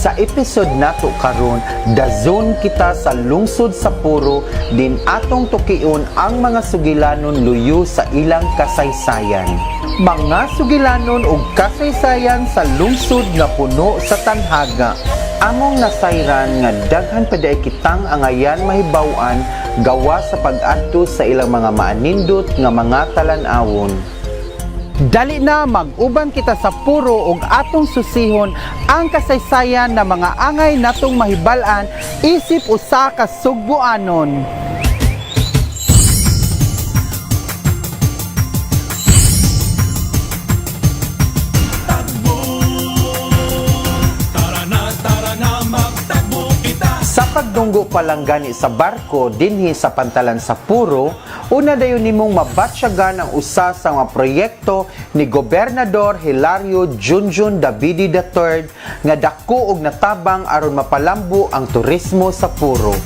Sa episode nato karon, dazon kita sa lungsod sa Puro din atong tukion ang mga sugilanon luyo sa ilang kasaysayan. Mga sugilanon ug kasaysayan sa lungsod nga puno sa tanhaga. Among nasayran nga daghan pa diay kitang angayan mahibaw-an gawa sa pag-adto sa ilang mga maanindot nga mga talan-awon. Dali na, mag-uban kita sa Puro ug atong susihon ang kasaysayan na mga angay natong mahibal-an isip usa ka Sugboanon. Tara na, tara na, magtagbo kita. Sa pagdunggo pa lang gani sa barko dinhi sa pantalan sa Puro, una dayon nimong mabatsyagan ang usa sa mga proyekto ni Gobernador Hilario Junjun Davide III nga dako og natabang aron mapalambo ang turismo sa Puro.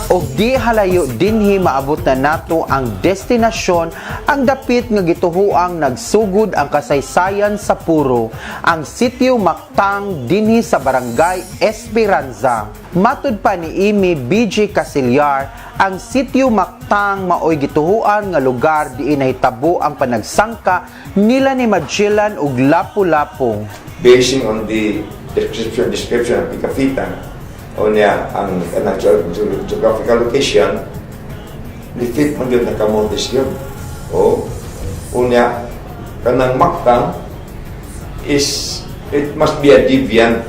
Og di halayo dinhi, maabot na nato ang destinasyon, ang dapit nga gituhuang nagsugod ang kasaysayan sa Puro, ang Sitio Mactang dinhi sa Barangay Esperanza. Matud pa ni Amy BJ Casilyar, ang Sitio Mactang maoy gituhuan nga lugar diin nahitabo ang panagsangka nila ni Magellan ug Lapu-Lapu. Basing on the description of Picafita o niya ang kanang geographical location, ni-fit man yun na Camotes yun. O unya kanang Mactang is, it must be a deviant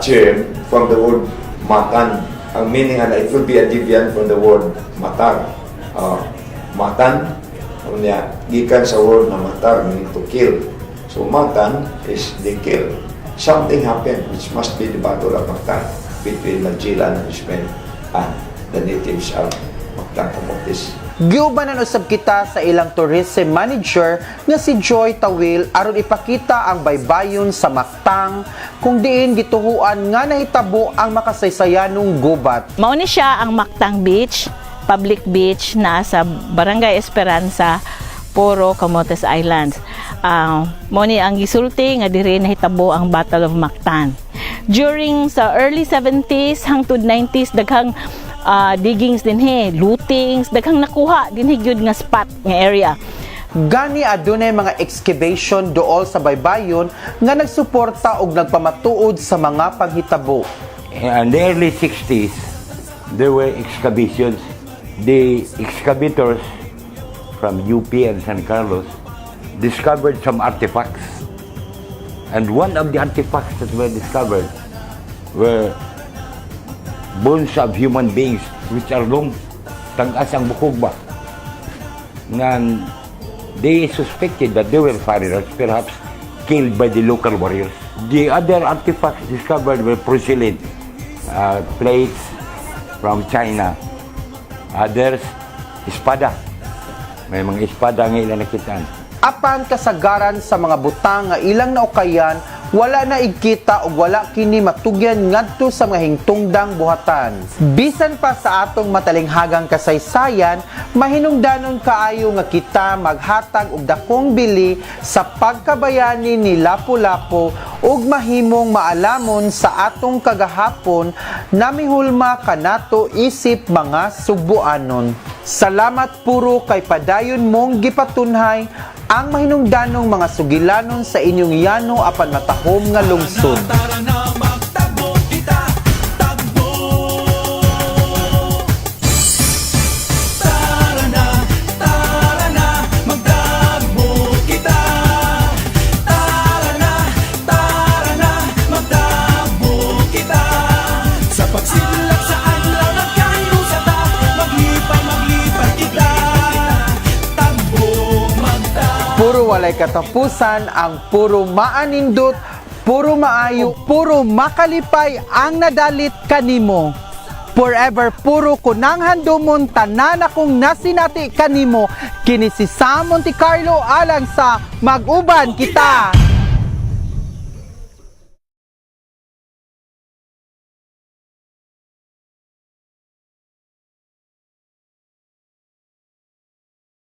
term from the word matan. Ang meaning ana, it will be a deviant from the word matar. Matan unya gikan sa word na matar, meaning to kill. So matan is they kill. Something happened, which must be the Battle of Mactan between Magellan and his men and the natives of Mactan Camotes. Giubanan usab kita sa ilang tourism manager nga si Joy Tawil aron ipakita ang baybayon sa Mactang kung diin gituhuan nga nahitabo ang makasaysayanong gubat. Mao ni siya ang Mactang Beach, public beach na sa Barangay Esperanza, Poro, Camotes Islands. Mao ni ang gisulti nga diri nahitabo ang Battle of Mactan. During sa early 70s hangtod 90s, daghang diggings dinhi, lootings, daghang nakuha dinhi gyud nga spot nga area. Gani adunay mga excavation dool sa baybayon nga nagsuporta og nagpamatuod sa mga panghitabo. In the early 60s, there were excavations. The excavators from UP and San Carlos discovered some artifacts. And one of the artifacts that were discovered were bones of human beings which are long, tag-as ang bukog ba? Nga they suspected that they were foreigners, perhaps killed by the local warriors. The other artifacts discovered were porcelain plates from China. Others, espada. May mga espada nga ilang nakitaan. Apan kasagaran sa mga butang nga ilang naukayan, wala na igkita ug wala kini matugyan ngadto sa mga hingtungdang buhatan. Bisan pa sa atong matalinghagang kasaysayan, mahinungdanon kaayo nga kita maghatag og dakong bili sa pagkabayani ni Lapu-Lapu ug mahimong maalamon sa atong kagahapon na mihulma kanato isip mga Sugboanon. Salamat, Puro, kay padayon mong gipatunhay ang mahinungdanong mga sugilanon sa inyong yano apan matahom nga lungsod. Tara na, magtagbo kita. Tagbo. Tara na, tara na, magtagbo kita. Tara na, tara na, magtagbo kita. Sa pagsilak sa adlaw, nagkahiusa ta. Maglipay, maglipay kita. Tagbo, magtagbo. Puro walay katapusan ang puro maanindot, puro maayo, puro makalipay ang nadalit kanimo. Forever puro kunang handumon tanan akong nasinati kanimo. Kini si Sam Monte Carlo alang sa Mag-uban Kita.